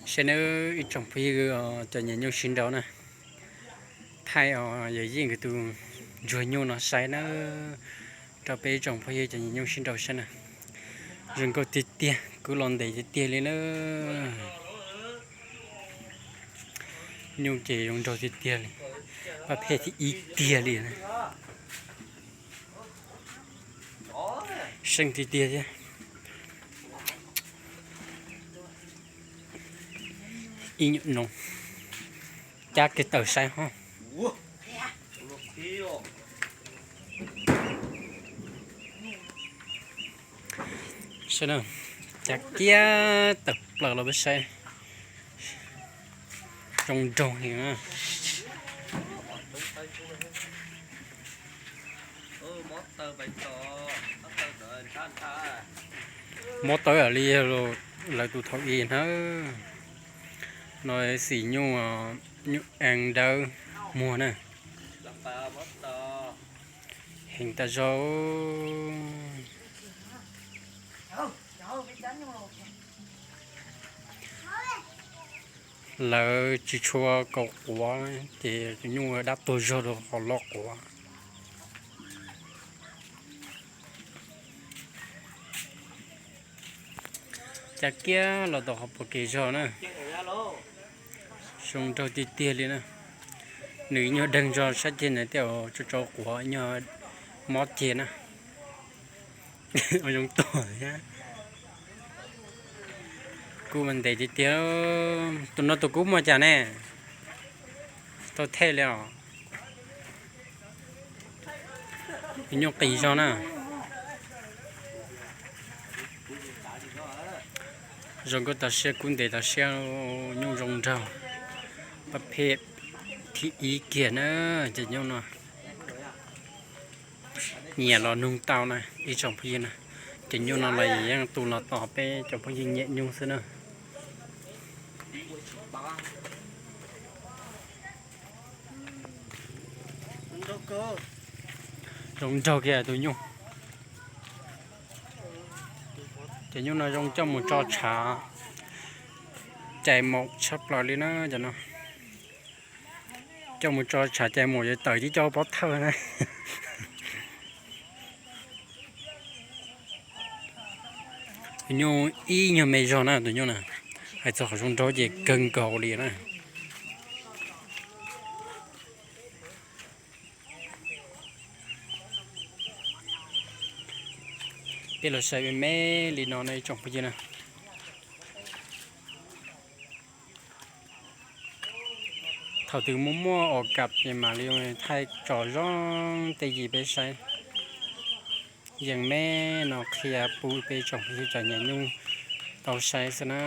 Saib nawb ib tsoom phooj ywg cov nyiam nyuj sib nraus na, thaij os yawm yij nkawd tus ntsuag nyuj no saib nawb, rau peb ib tsoom phooj ywg cov nyiam nyuj sib nraus saib na. Zoo nkauj tiag tiag, kub los ntev tiag tiag li na. Nyuj ces zoo nraug tiag tiag li, pab phem thib ib tiag li na. Seej tiag tiag thiab. Ib nyuam no cab kiag tawm saib ho. Saib na, cab kiag tawm plaws los peb saib. Zoo nraug heev na. Mob tawv li lawv tus thaum i hnab. No xim nyuj, nyuj eev dawb muag na. Heev tas zog. Lawv tsis tshua kaus quav ces tus nyuj dab tuag zog rau qhov loj quav. Cab kiag los tom qhov pua kev zog na. Zoo nraug tiag tiag li na. Nws nyuag deeg zog sab ceg na, tej zaum tso tso quav nyuag mob ceg na. Zoo tuag thiab. Kub mas ntev tiag tiag. Tus no tus kub muaj cas ne? Tau thej li os. Tus nyuj qis zog na. Zoo nkauj tas siab, kub ntev tas siab, nyuj zoo nraug, pab phem thib ib kiag na. Cov nyuj no nyiam los nug tau na ib tsoom phooj ywg na. Cov nyuj no los yeej tu los tos peb cov phooj ywg nyiam nyuj xwb na. Zoo nraug kiag tus nyuj. Cov nyuj no zoo coj mus tso tshav cais maum tshaj plaws li na cov no. Coj mus tso tshav cais maum yuav tawm tib co pob thawj na. Tus nyuj ib nyuag me zog na tus nyuj na, hais txog qhov zoo nraug ces kawg nkaus li na. Peb los saib me me li no na ib tsoom phooj ywg na. Thaum twg muaj muaj os kas ces mam li thaij tsom zoo tej yim peb saib. Yeej me no qhia pub peb tsoom phooj ywg cov nyiam nyuj tau saib xwb na.